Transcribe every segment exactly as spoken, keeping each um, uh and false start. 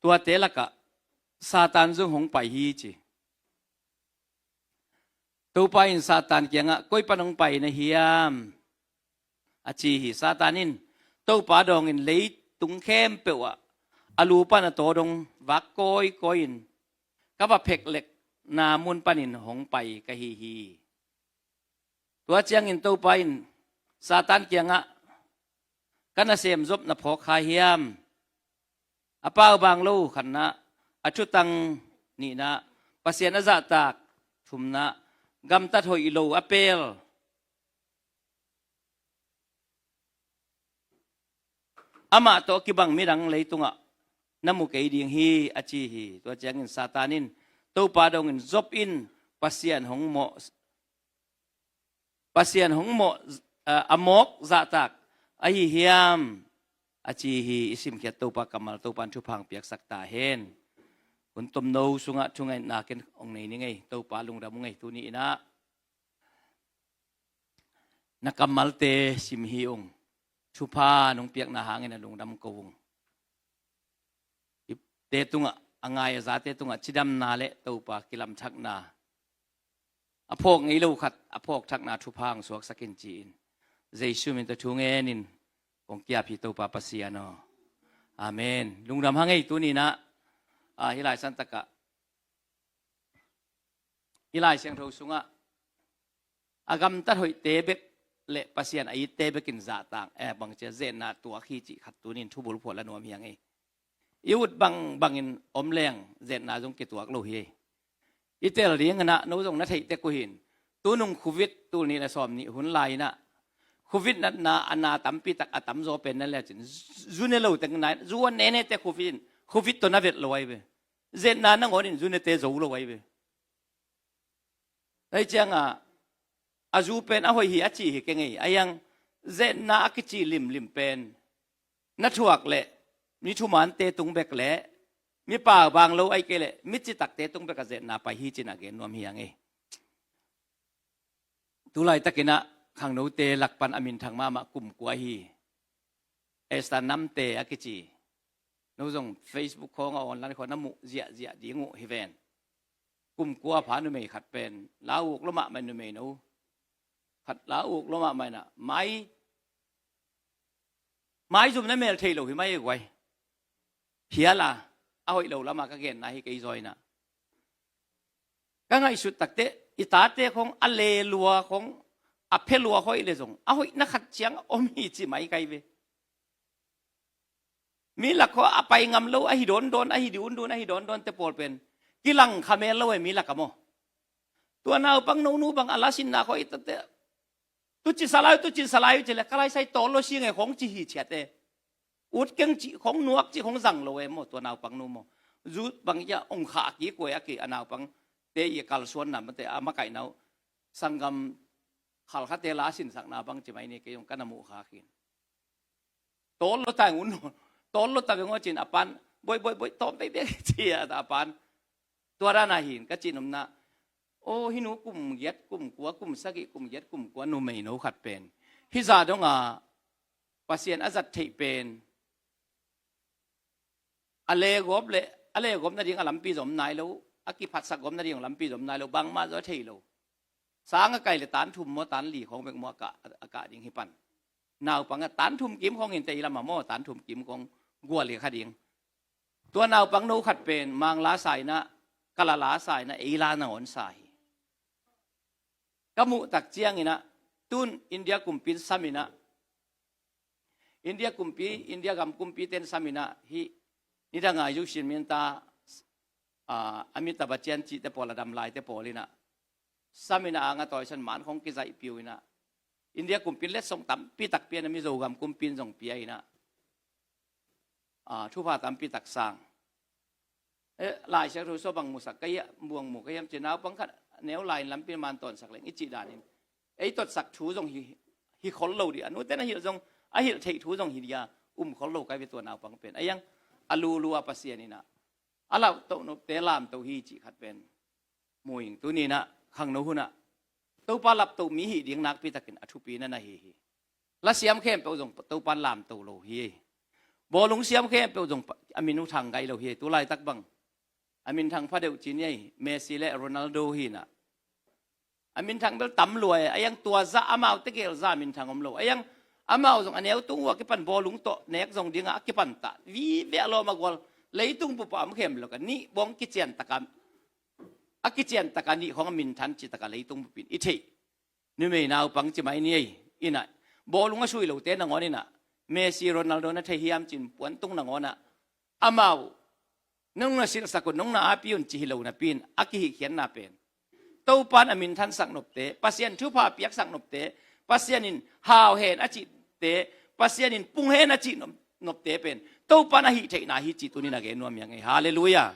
Tuate lakah Satan zong hong pai hi ci. Topa in Satan kiangah, "Koi pan hong pai na hiam?" a ci hi. Satan in, "Topa dawngin leitung khempeuh ah a lu pan a taw dong vak kawikawi in ka va pheklekna mun panin hong pai ka hi hi." Tua ciangin Topa in Satan kiangah, "Ka nasem Job na phawk kha hiam? A paubaang lo khatna, a thutang nihna, Pasian a zahtak thumna, gamtat hoih lo a pel, amah tawh kibang midang leitungah na mu kei ding hi," a ci hi. Tua ciangin Satan in, "Topa dongin Job in Pasian hong mawh, Pasian hong mawh, a, a mawk zahtak ahi hiam?" a ci hi. I simkhiat Topa kammal Topa in thupha hong piaksak ta hen. Hun tomno sungah thungetna ken hong nei ning ei. Topa lungdam ung ei. Tuni inah na kammalte sim hi ung. Thupha nong piakna hangin a lungdam ko ung. Te tungah, a ngai a zate tungah cidamna le Topa kilamthakna, a phawk ngei lo khat a phawk thakna thupha hong suaksak in ci-in, Jesu min tawh thu ngenin kong kiap hi Topa Pasian aw. Amen. Lungdam hang ei. Tuni inah, a, hih Lai Siangtho takah, hih Lai Siangtho sungah a gamtat hoihte bek le Pasian a itte bekin zahtak, eh, bangcia zetna tuak hi cih khat tunin thubulphuah la nuam hi hang ei. I ut bangbangin om leng zetna zong kituak lo hi ei. I tel ding inah no zong na theih tek uh hin. Tunung Covid tul nih le sawm nih hun lai inah Covid natna a na tampi tak a tamzaw pen na le cin, zu ne lo teng nai, zu a ne ne te Covid in, Covid tawh na vet lo ai ve. Zetna nangawn in zu ne te zo lo ai ve. Hei ciangah a zu pen a hoih hi a ci hi kei ngei. A hiang zetna a kici limlim pen na thuak le mi thumante tung bek le mi paubaang lo ai kei le mi citakte tung bek a zetna pai hi cin a gen nuam hi hang ei. Tulaitakinah khangnote lakpan a minthang mahmah kum kua hi. Esther Namte a kici. No zong Facebook khawng a online khawng na muh ziahziah ding uh hi ven. Kum kua pha numei khat pen la uk lo mahmah numei no. Khat la uk lo mahmah inah mai, maizum na mel thei lo hi mai e guai. Hial a, a hoih lo lama ka genna hi kei zaw inah. Ka ngaihsut takte, i tate khong a le lua khong, a phe lua hoih le zong a hoih na khat ciang om hi ci mai kai ve. Mi lak khong a pai ngam lo, a hi dawn dawn, a hi dun dun, a hi dawn dawn te pawl pen kilang kha mel lo e mi lak a maw. Tua naupang nonu bang a la sinna khong i tate, "Tuci salai, tuci salai," ci le, "Ka laisai tawl lo sing e," khong ci hi ciat e. Ut keng cih khong nuak cih khong zang lo e maw, tua naupang nu maw. Zu bang ia ong khah kik uh e a ki a naupang te i kalsuan na mate a makaih na uh. Sanggam khalkhate la sinsakna bang ci mai ni kei ong ka na muh kha khin. Tawl lo ta ngun, tawl lo ta veng aw cin a pan, "Boi, boi, boi, tawm bek bek," ci a ta pan. Tua dan a hin ka cin omna. Aw, hih nu kum giat, kum kua, kum sagih, kum giat, kum kua numei no khat pen hih zah dongah Pasian a zat theih pen a legawp le, a legawp nading a lampi zom nai lo, a kiphatsak gawp nading lampi zom nai lo, bangmah zaw a thei lo. Sang a kai le tan thum maw, tan li khong bek maw a kah, a kah ding hi pan. Naupang a tan thum kim khong in tei lam a maw, tan thum kim khong gual hi kha ding. Tua naupang no khat pen mang la sa inah, ka la la sa inah, ei la nangawn sa hi. Ka muh tak ciang inah, tun India kumpi in sam inah, India kumpi, India gam kumpi ten sam inah, hih nidang a Yusin minta, a, Amitabh Bachchan cihte pawl a dam laite pawl inah sam inah, a nga tawisan man khong kizaih piu inah, India kumpi in letsong tampi tak pia inah, Mizo gam kumpi in zong pia inah, a, thupha tampi tak sang. Eh, Lai Siangtho sua bang musak ka hiam, buang mu ka hiam ci, naupang khat neu lai in lampi man tawnsak leng i cih danin ei totsak thu zong hi, hi khol lo dih. A nute na hilh zong, a hilh theih thu zong hi dia, um khol lo kai ve tua naupang pen. A hiang a lulu a Pasian inah a lautoh nopte lamto hi cih khat pen mu ing. Tuni inah khangno hunah Topa laptoh mi hih ding nakpi takin a thupi na na hi hi. Lasiam khempeuh zong Topa in lamto lo hi. Bawlung siam khempeuh zong pa-, a min uh thang gai lo hi. Tu laitak bang a minthang pha deuh ci ni ei, Messi le Ronaldo hi na. A minthang bel tam lua e, a yang tua zah amau tegel zah minthang om lo. A yang amau zong a neu tung uh a kipan bawlung tawh nek zong dingah a kipan ta. Vive a lawm a gual leitung bup ah om khem lo ka nih bawng kician taka, a kician taka nih khawng a minthan ci taka leitung bup in i theih. Numei naupang ci mai ni ei, ina bawlung a sui lote nangawn ina Messi Ronaldo na thei hiam cin puantung nangawn ah amau nong na silhsak un, nong na api un ci hi lo napi in a kihihkhiatna pen Topan a minthansak nopte, Pasian thupha piaksak nopte, Pasian in hau hen a cihte, Pasian in pung hen a cih nop-, nopte pen Topan a hih theihna hi cih tunin a gen nuam hi hang ei. Halleluiah.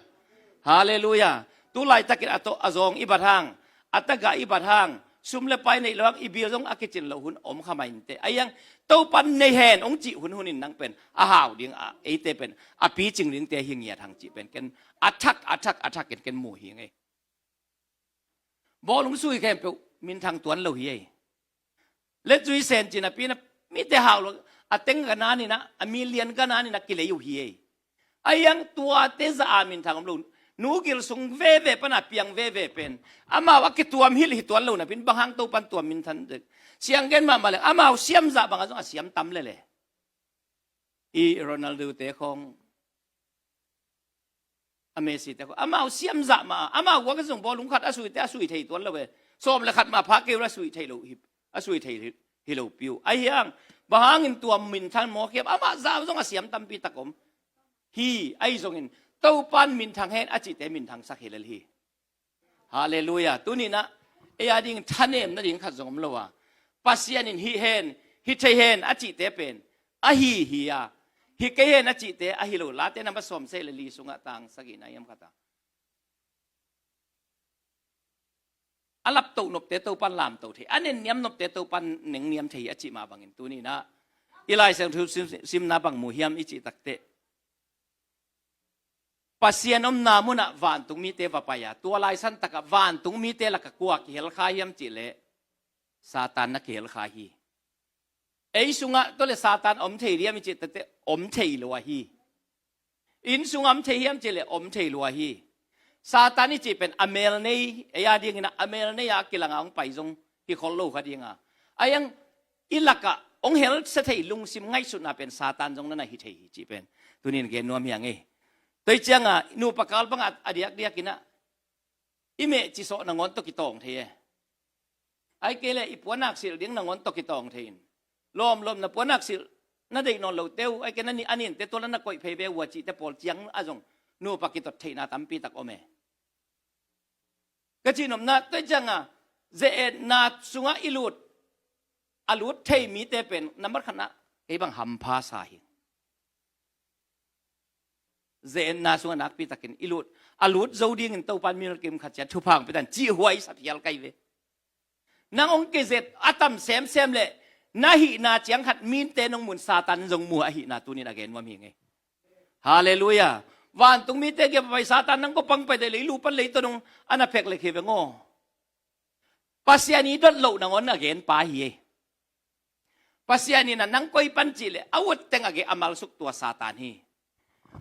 Halleluiah. Tu laitakin a tawh a zawng i bat hang, a tagah i bat hang, sum le pai neih lo hang, i bil zong a kicin loh hun om kha mah inteh. A hiang Topan nei hen hong cih hun hunin nang pen a hau ding a, eite pen a picing dingte hi ngiat hang cih pen ken a thak, a thak, a thak ken, ken mu hi ngei. Bawlung sui khempeuh minthang tuan lo hi ei. Let zui sen cin a pi na mite hau lo, a teng gana ni na, a million gana ni na kilei uh hi ei. A hiang tuate zah a minthang om lo. Nu gil sung veve pan a piang veve pen amau a kituam hilh hi tuan lo napi in bang hang Topan tuam minthan dek. Siang gen mahmah le amau siam zah bang a zong a siam tam lele. I Ronaldo te khawng, a Messi te khawng, amau siam zah mah, amau guak zong bawlung khat a suite a sui thei tuan lo ve. Sawm le khat mah pha keu la sui thei lo hi, a sui thei hi, hi lo piu. A hiang bang hangin tuam minthan mawk hiam, amah zah zong a siam tampi tak om hi. Ahi zongin Topan minthang hen a cihte minthangsak hi lel hi. Halleluiah. Tuninah ei a ding thanem nading khat zong om lo a, Pasian in hih hen, hih thei hen a cihte pen a hi hi a, hi kei hen a cihte a hi lo. Late na masawm seh le li sungah tang sagihna hiam khat a, a laptoh nopte Topan lamtoh thei, a nenniam nopte Topan nengniam thei a cih mah bangin tuninah i Lai Siangtho sim, simna bang mu hiam i cih takteh Pasian omna munah vantung mite va pai a, tua lai santakah vantung mite lakah kua kihel kha hiam cihleh Satan na kihel kha hi. Ei sungah tua le Satan om thei diam i cih tete om thei lua hi. Inn sungah om thei hiam cihleh om thei lua hi. Satan i cih pen a mel nei, ei a dingin a mel nei a kilanga hong pai zong hi khol lo kha dinga. A hiang i lakah hong helsia thei lungsim ngaihsutna pen Satan zong nana hi thei hi cih pen tunin gen nuam hi hang ei. Tua hi cianga nupa kal bangah a diakdiakinah i meh cisawh nangawn tawh kitawng thei e. Ai kei le i puanak silh ding nangawn tawh kitawng thei in lawmlawm na puanak silh na deih nawn lote uh, ai kei na ni a ninte tua la na koih phei ve uh a cihte pawl ciang a zong nupa kitot theihna tampi tak om e. Ka cihnopna tua cianga ze-etna sungah i lut, a lut thei mite pen nambat khatna kei bang hampha sa hi. Ze-etna sungah nakpi takin i lut, a lut zo dingin Topan milkim khat ciat thupha hong pia tan cih huai sa phial kai ve. Nang hong kizet a tam semsem le na hihna ciang khat minte nong mun Satan zong mu ahihna tunin a gen nuam hi ngei. Halleluiah. Vantung mite kia papai Satan nang ko pang pai deh lei lu pan lei to nong ana phek lek hi veng aw. Pasian i dot loh nangawn a gen pa hi ei. Pasian in a nang koi pan cihleh a ut teng a geh a malsuk tua Satan hi.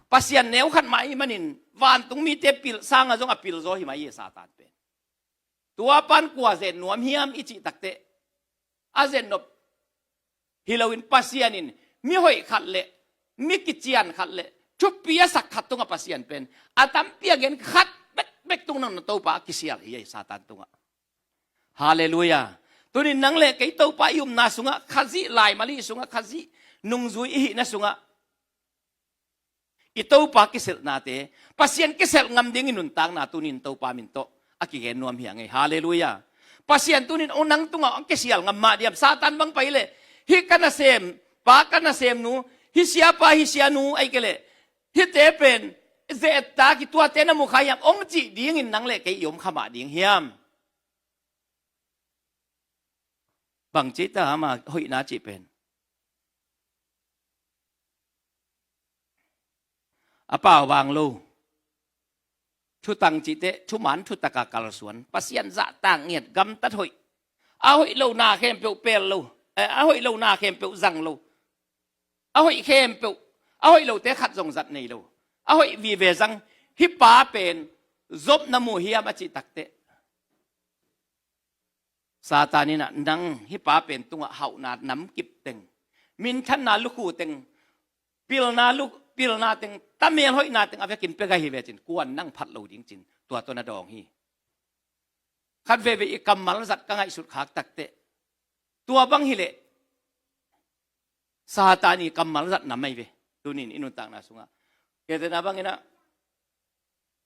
Pasian neu khat mah i manin vantung mite pilh sanga zong a pilzaw hi mai hi Satan pen. Tua pan kua zen nuam hiam i cih takteh a zen nop hi loin Pasian in mi hoih khat le mi kician khat le thupi a sak khat tungah Pasian pen a tampi a gen khat bekbek tung nang na Topa a kisial hi ei Satan tungah. Halleluiah. Tunin nang le kei Topa i upna sungah Khazih laimal i sungah Khazih nungzui i hihna sungah i Topa kiselhnate Pasian kiselh ngam dingin nuntakna tunin Topa min tawh a kigen nuam hi a ngei. Halleluiah. Pasian tunin o nang tungah a kisial ngam mah diam? Satan bang pai leh hih ka nasem pa ka nasem nu, hih siapa hih sianu ai kei leh hihte pen ze-et ta kituate na mu kha hiam hong cih dingin nang le kei i om kha mah ding hiam? Bang cih ta ama hoihna cih pen a pau vang lo. Thutang cihte thuman thutaka kalsuan, Pasian zahtak ngiat, gamtat hoih, a hoih lo na khempeuh pel lo, eh, a hoih lo na khempeuh zang lo, a hoih khempeuh A hoih lote khat zong zat nei lo. A hoih vive zang. Hih pa pen Job na mu hiam a cih takteh, Satan in ah, nang hih pa pen tungah hauhna namkip teng, minthanna lukhu teng, pilna lu, pilna teng, tamel hoihna teng a vekin pia ka hi ve cin, kuan nang phat lo ding cin, tua tawh na dawng hi. Khat veve i kammal zat ka ngaihsut khak takteh, tua bang hileh Satan i kammal zat nam ahi ve. Tunin i nuntakna sungah, kei tena bangin ah,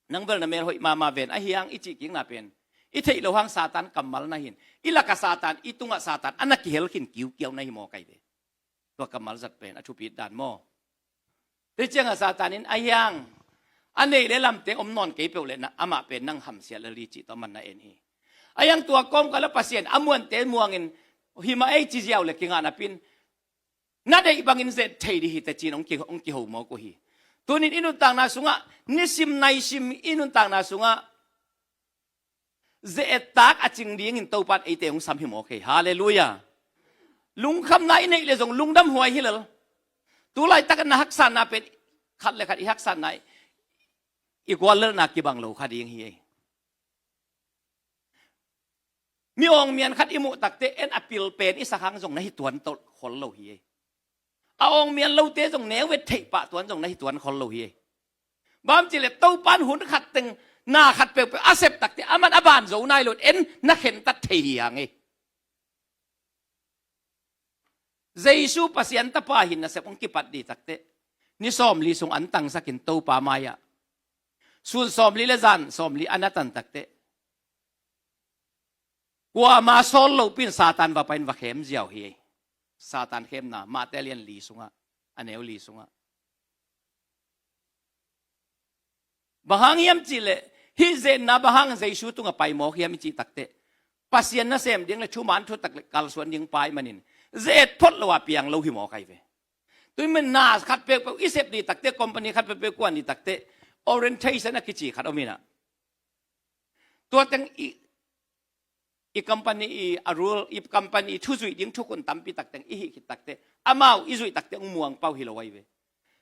nang bel na mel hoih mahmah ven, ahi hang i cih kikna pen i theih loh hang Satan kammal na hi in, i lakah Satan, i tungah Satan a na kihel khin kiukiau na hi maw kai ve. Tua kammal zat pen a thupit dan maw. Tua ciangah Satan in, ahi hang a neih le lamte om nawn kei peuh leh na, amah pen nang hamsiat lel hi cih tawh man na en hi. Ahi hang tua kawmkal ah Pasian a muante muangin, himah ei ci ziau le kingah napi-in, na deih bangin zet thei dih hi teh ci-in hong ki, hong kiho mawk uh hi. Tunin i nuntakna sungah, nisim naisim i nuntakna sungah, ze-ettak a cing dingin Topa in eite hong sam hi mawk hi. Halleluiah. Lungkhamna i neih leh zong lungdam huai hi lel. Tulaitak na haksatna pen, khat le khat i haksatna, i guallelhna kibang lo kha ding hi. Mi awngmian khat i muh takteh, en a pil pen i sak hang zong na hi tuan tawh khol lo hi. A awngmian lote zong neu vet theih pah tuan zong na hi tuan khol lo hi. Bang hang hiam cih leh Topa in hun khat teng, na khat peuhpeuh a sep takteh, aman a ban zo nai lo in, en na khentat thei hi hang hi. Jesu Pasian Tapa hi nasep hong kipat dih takteh, ni sawmli sung an tangsakin Topa mai-ah, sun sawmli le zan sawmli a na tan takteh, kuama sawl lopi-in Satan va pai-in va khem ziau hi. Satan khemna, Mate lian li sungah, a neu li sungah. Bang hang hiam cih leh, hih zetna bang hang Jesu tungah pai mawk hiam i cih takteh, Pasian nasem ding le thuman thutak le kalsuan ding pa ahih manin, zet phot lo a piang lo hi mawk ahi ve. Tua ahih manin na khat peuhpeuh i sep dih takteh, company khat peuhpeuh kuan dih takteh, orientation a kici khat om in ah, tua teng i, i company i a rule, i company i thuzuih ding thukhun tampi tak teng i hih khit takteh, amau i zuih takteh hong muang pah uh hi lo ahi ve.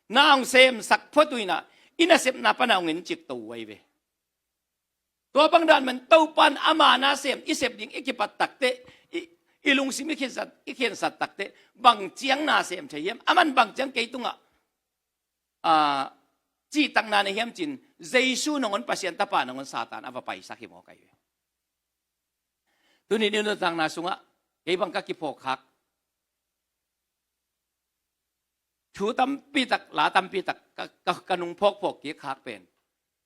Na hong semsak phot uh in ah, i nasepna pan a hong encik to uh ahi ve. Tua bang dan man Topa in ama nasem i sep ding i kipat takteh, i, i lungsim i khensat, i khensat takteh, bang ciang nasem thei hiam, aman bang ciang kei tungah, ah, cihtakna nei hiam cin, Jesu nangawn, Pasian Tapa nangawn Satan a va paisak hi mawk ahi ve. Tunin i nuntakna sungah, kei bang ka kiphawk khak, thu tampi tak, la tampi tak, ka, ka, ka nung phawkphawk kik khak pen,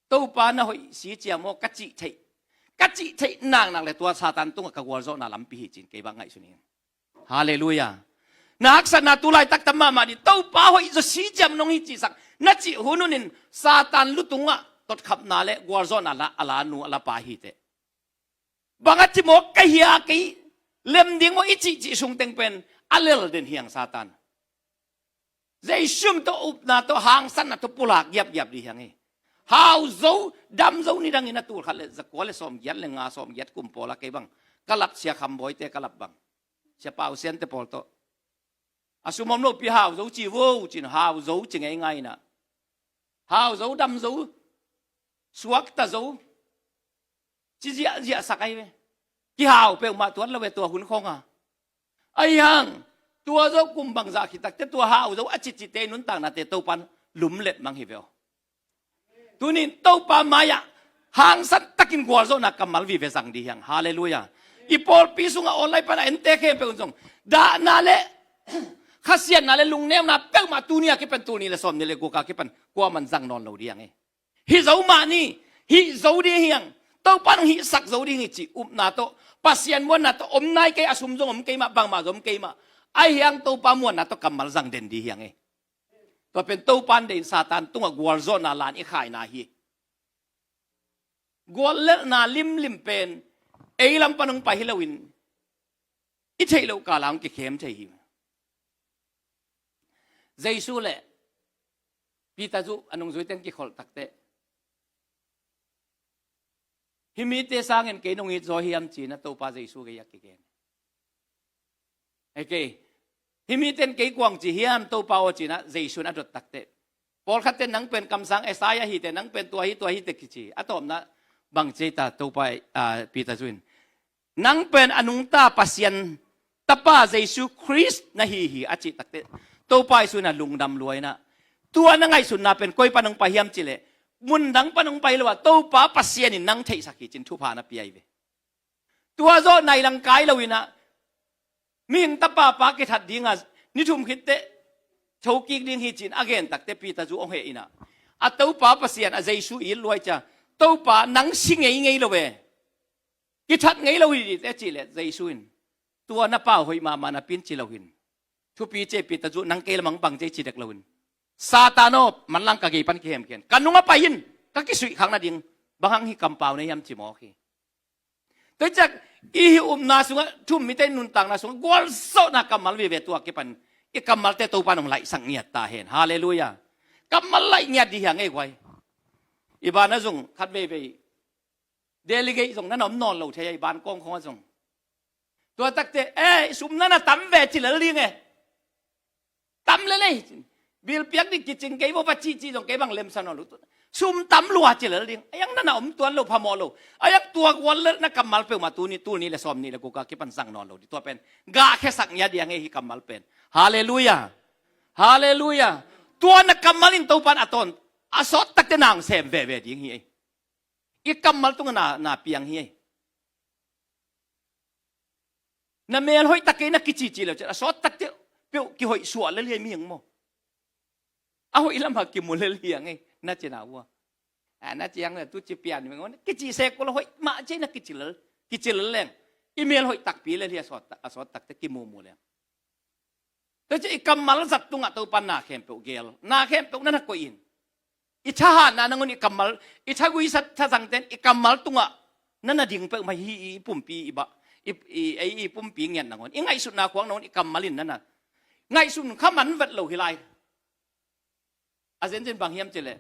Topa na hoih si ciam aw ka cih theih, ka cih theih naknak le tua Satan tungah ka gualzawhna lampi hi cin kei bang ngaihsun ing. Halleluiah. Na haksatna tulaitak tam mahmah dih, Topa hoih zaw si ciam nong hi cihsak na cih hun hunin Satan lu tungah totkhapna le gualzawhna la, a la nu a la pa hi teh. Bang a ci maw, ka hia kei lem ding maw i cihcih sung teng pen a lel den hi hang Satan. Jesu min tawh upna tawh hangsanna tawh pulak giapgiap dih hi hang hi. Hau zo, dam zo, nidangin a tul khat le zakua le sawmgiat le nga, sawmgiat kum pawl a kei bang ka lap, Sia Kham Bawi te ka lap bang, Sia Pau Sian te pawl tawh, a sum om lopi hau zo ci vo cin, hau zo ci ngeingai in ah, hau zo, dam zo, suakta zo, ci ziahziah sak ahi ve. Kihau peuhmah tuan lo ve tua hun khawng a. Ahi hang, tua zo kum bangzah khit takteh tua hau zo a cihcihte i nuntaknate Topa in lumlet mang hi ve aw. Tunin Topa mai-ah hangsan takin gualzawhna kammal vive zang dih hi hang. Halleluiah. I pawlpi sungah online pan a ente khempeuh in zong dahna le khasiatna le lungnemna peuhmah tuni a kipan, tul nih le sawmnih le guk a kipan kuaman zang nawn lo dih hi hang hi. Hih zo mah ni, hih zo dih hi hang. Topa in hong hihsak zo dih hi cih upna tawh, Pasian muanna tawh, om nai kei, a sum zong om kei mah, bangmah zong om kei mah. Ahi hang Topa muanna tawh kammal zang den dih hi hang hi. Tua pen Topa in deih in Satan tungah gualzawhna la-in i khaina hi. Guallelhna limlim pen ei lam pan hong pai hi loin, i theih loh kal ah hong kikhem thei hi. Jesu le Peter zuh a nungzuite in kikholh takteh, hih mite sangin kei nong it zaw hiam ci-in ah Topa Jesu gei ah kigen. Hei kei, hih mite in kei kuang ci hiam Topa aw ci-in ah Jesu in a dot takteh, Pawlkhatte nang pen kamsang Isaiah hi teh, nang pen tua hi, tua hi teh kici. A tawpna bang ci ei ta Topa, ah, Peter Zu in, nang pen a nungta Pasian Tapa Jesu Khrist na hi hi a cih takteh, Topa Jesu in a lungdam lua in ah, tua na ngaihsutna pen koi pan hong pai hiam cih leh, mun dang pan hong pai lo a, Topa Pasian in nang theihsak hi cin thupha na pia hi ve. Tua zawh nai lang kai lo in ah, mihing tapa pa kithat ding a, ni thum khit teh thokik ding hi cin a gen takteh Peter Zu hong heh in ah, a Topa Pasian, a Jesu it lua i cia, Topa nang si ngeingei lo ve, kithat ngei lo hi dih teh cih leh Jesu in, tua na pau hoih mahmah napi in ci lo hi in. Thupi ci ei Peter Zu, nang kei lamah bang ci ei ci dek lo hi in. Satan aw, manlang ka gei pan kihemkhian, ka nung ah pai in, ka kisuihkhak nading, bang hang hih kampau na hiam ci mawk hi. Tua hi ciang i hih upna sungah, thu-um mite nuntakna sungah gualzawhna kammal vive, tua kipan i kammalte Topa in hong laihsak ngiat ta hen. Halleluiah. Kammal laih ngiat dih hi a ngei guai. I banah zong khat veivei delegate zong na na om nawn lo thei a, i ban kawng khawng ah zong. Tua takteh, eh, sum na na tam ve ci lel ding e. Tam lel e. Bil piak ding kicing kei vo va cihcih zong kei bang lemsa nawn lo. Sum tam lua ci lel ding. A iang na na om tuan lo, phamawh lo. A iang tua gual lel na kammal peuhmah tuni, tul nih le sawm nih le guk a kipan zang nawn lo dih. Tua pen gahkhiasak ngiat dih a ngei hih kammal pen. Halleluiah. Halleluiah. Tua na kammal in Topa in a tawn, a sawt takteh na hong sem veve ding hi ei. I kammal tungah na, na piang hi ei. Na mel hoih tak kei na kicihcih leu ciat, a sawt takteh peuh kihoih suah lel hi ei mihing maw. A hoih lamah kimu lel hi a ngei, na ci na ua. A, na ci ang le tu ci pian meng on, kicih sek ko lo hoih mah ci na kici lel, kici lel leng. I mel hoih takpi lel hi a sawt tak, a sawt takteh kimumu leng. Tua ci i kammal zat tungah Topa in na khempeuh gel, na khempeuh na na koih in. I thahatna nangawn i kammal, i thagui sa, thazangte in i kammal tungah na na ding peuhmah hi, i pumpi, i bah, i, i, i, i pumpi ngiat nangawn, i ngaihsutna khuang nangawn i kammal in na na ngaihsut kha man vet lo hi lai. A zenzen bang hiam cih leh,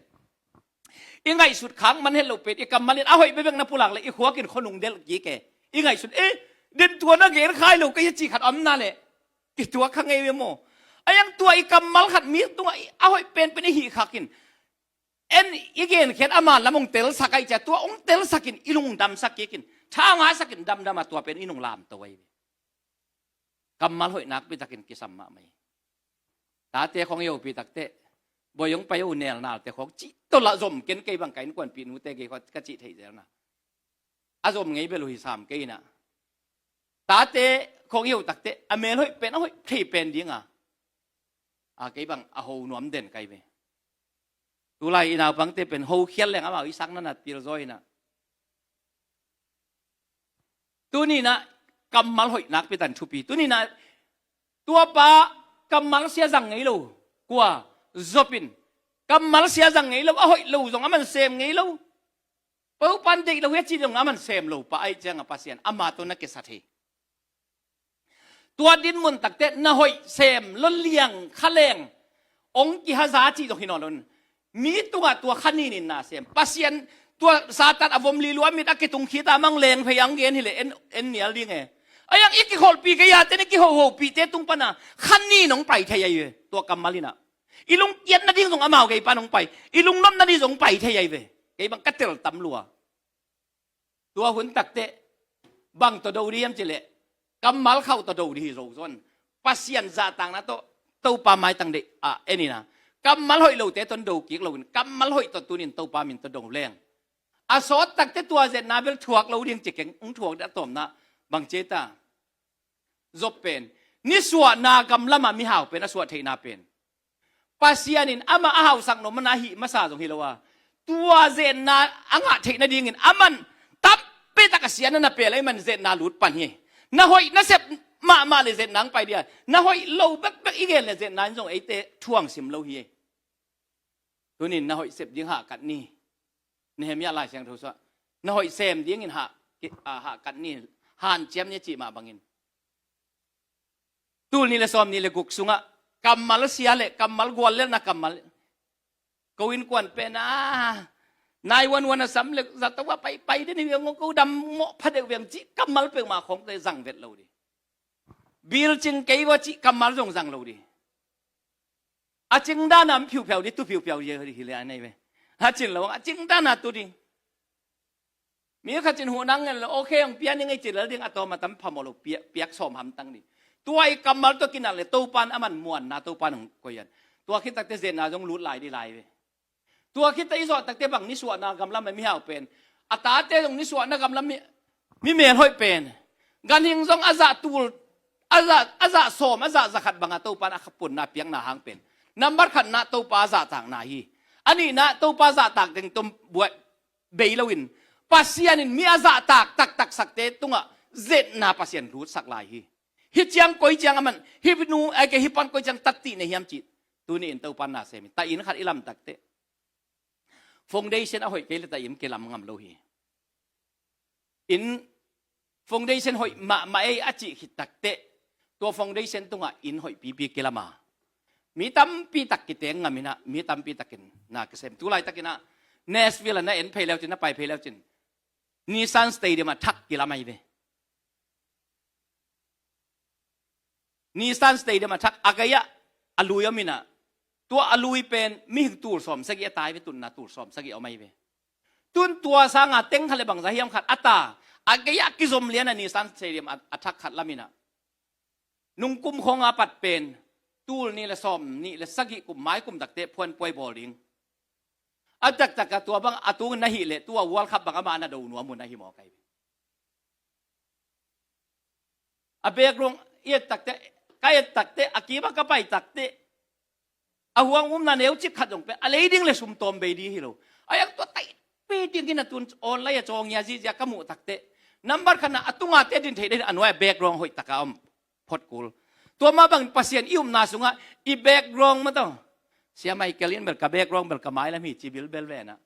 i ngaihsut khak man het lo pen i kammal in a hoih bekbek na pulak leh i khuak in khuanung delh kik e. I ngaihsut, eh, den tua na gen khai lo ka hia cih khat om na leh kituak kha ngei ve maw. A iang tua i kammal khat mi tungah i, a hoih penpen i hih khak in, en i genkhiat a man lam hong telsak ahih ciang tua hong telsak in i lungdamsak kik in, tha hong hahsak in damdam a tua pen i nung lamto ahi ve. Kammal hoih nakpi takin kisam mahmah hi. Tate khawng i hopih takteh, bawi hong pai o, nel nalte khawng cih tawh lah zom ken, kei bang ka innkuanpih nute gei khawng ka cih theih zelna. A zom ngei bel uh hi sam kei in ah. Tate khawng i hopih takteh a mel hoih pen a hoih thei pen ding a, a kei bang a ho nuam den ka hi ve. Tulai i naupangte pen ho khial leng amau i sakna na pil zaw in ah. Tuni in ah kammal hoih nakpi takin thupi. Tuni in ah tua pa kammal sia zang ngei lo. Kua? Job in. Kammal sia zang ngei lo, a hoih lo zong aman sem ngei lo. Topa in deih lo hi a ci zong aman sem lo pa ahih ciangin Pasian ama tawh na kisat hi. Tua dinmun takteh na hoih sem lo liang kha leng hong kihaza cih zong hi nawn lo in. Mi tungah tua kha nin in na sem. Pasian, tua Satan a vom lilua mit a kitung khit a mang leng phei ang gen hileh en, en nial ding e. A iang i kikholhpih kei a, ten i kihohopihte tung pana kha nin hong pai thei ahi ve. Tua kammal in ah i lungkiat nading zong amau gei pan hong pai, i lungnop nading zong hong pai thei ahi ve. Kei bang ka tel tam lua. Tua hun takteh bang tawh do dih hiam cih leh, kammal khauh tawh do dih hi zo zon. Pasian zahtakna tawh Topa maitang deih ah en in ah, kammal hoih lote tawh do kik lo in, kammal hoih tawh tuni in Topa min tawh do leng, a sawt takteh tua zetna bel thuak lo ding ci keng, hong thuak ding a tawpna bang ci ei ta? Job pen nisuahna gam lamah mihau pen a suah theihna pen Pasian in amah a hausak nop mana hih masa zong hi lo a, tua zetna a ngah theih nadingin aman tampi tak a sia na na pel a, aman zetna lut pan hi. Na hoih na sep mahmah le zetna ang pai dia, na hoih lo bekbek i gen le zetna in zong eite thuang sim lo hi. Tunin na hoih sep ding hahkat ni. Nehemiah Lai Siangtho sungah na hoih sem dingin hah, ah, hahkat ni, hanciam ni a cih mah bangin, tul nih le sawm nih le guk sungah kammal sia le kammal guallelhna kammal. Ko innkuan pen a nine one one a sam le zato a pai, pai den hi veng, ko dam mawh pha deuh veng cih kammal peuhmah khawngte zang vet lo dih. Bil cing kei vua cih kammal zong zang lo dih. A cingdan a phiuphiau ding, tu phiuphiau ding hi le a nei ve. A cin lo, a cingdan a tu ding. Mi khat cin huh nang ngen lo, okay, hong pia ning ei ci lel ding, a tawm a tam phamawh lo, piak, piak sawm hamtang ding. Tua i kammal tawh kinak le Topan a man muanna Topan hong koih an. Tua khit takte zetna zong lut lai ding lai ve. Tua khit tak i zawh takte bang nisuahna gamlam a mihau pen, a tate zong nisuahna gamlam mi, mi melhoih pen, ganhing zong a zah tul, a zah, a zah sawm, a zah zakhat banga Topan a khapunna piakna hang pen, nambat khatna Topa a zahtakna hi. A nihna Topa zahtak teng tom buai bei loin, Pasian in mi a zahtak taktaksakte tungah zetna Pasian lutsak lai hi. Hih ciang koi ciang a man, hih nu, ai ke hih pan koi ciang tattih nei hiam cih tuni in Topan na sem hi. Ta inn khat i lam takte, foundation a hoih kei le ta inn kilam ngam lo hi. Inn foundation hoih mahmah ei a cih khit takte, tua foundation tungah inn hoih pipi kilam a, mi tampi tak kiteng ngam in ah, mi tampi takin na kisem. Tulai takin ah Nashville ah na en phei leu cin, na pai phei leu cin, Nissan Stadium a thak kilam ahi ve. Nissan Stadium a thak a gei-ah a lui om in ah, tua a lui pen mihing tul sawm sagih a tai ve, tunna tul sawm sagih a om ahi ve. Tun tua sanga teng khat le bangza hiam khat a ta, a gei-ah kizom lian a Nissan Stadium a, a thak khat lam in ah, nung kum khawng a pat pen tul nih le sawm nih le sagih kum, mai kum takte phuanpuai bawl ding. A taktak a tua bang a tung na hih leh tua World Cup bang amah na do nuam un ahi maw kai ve. A background i et takte, ka et takte, a kima ka pai takte, a huang umna neucik khat zong pen a lei ding le sum tawm bei ding hi lo. A yang tua tai pe ding in a tun online a cawng ia zizia ka muh takte, nambat khatna a tunga te din thei ding, a nuai a background hoih taka om phot kul. Tua mah bangin Pasian i upna sungah i background mah tawh, Sia Michael in bel ka background bel ka mailam hi ci bilbel ve na.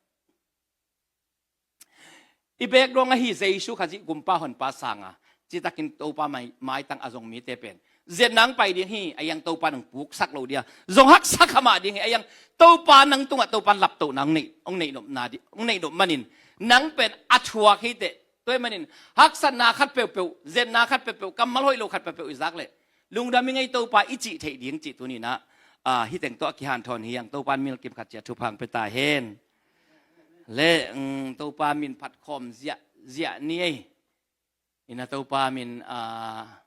I background ahi Jesu Khazih Gumpa Honpa sanga citakin Topa mai, maitang a zong mite pen zetna hong pai ding hi. A yang Topa nang puksak lo dia, zong haksa kha mah ding hi. A yang Topa nang tungah Topa laptohna hong nei, hong nei nopna di, hong nei nop manin nang pen a thuak hi teh. Tua hi manin haksatna khat peuhpeuh, zetna khat peuhpeuh, kammal hoih lo khat peuhpeuh i zak leh lungdam i ngei Topa i cih theih ding cih tuni in ah, ah, hih teng tawh a kihanthawn hi. A yang Topa in milkim khat ciat thupha hong pia ta hen. Le, mm, Topa min phat khawm ziahziah ni ei. Ina Topa min, ah,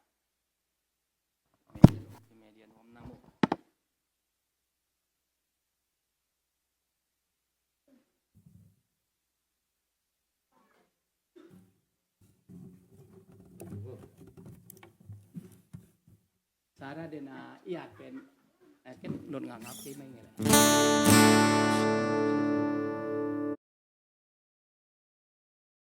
Sara dena iat pen, eh, ken not ngam ngam kei mai nge le.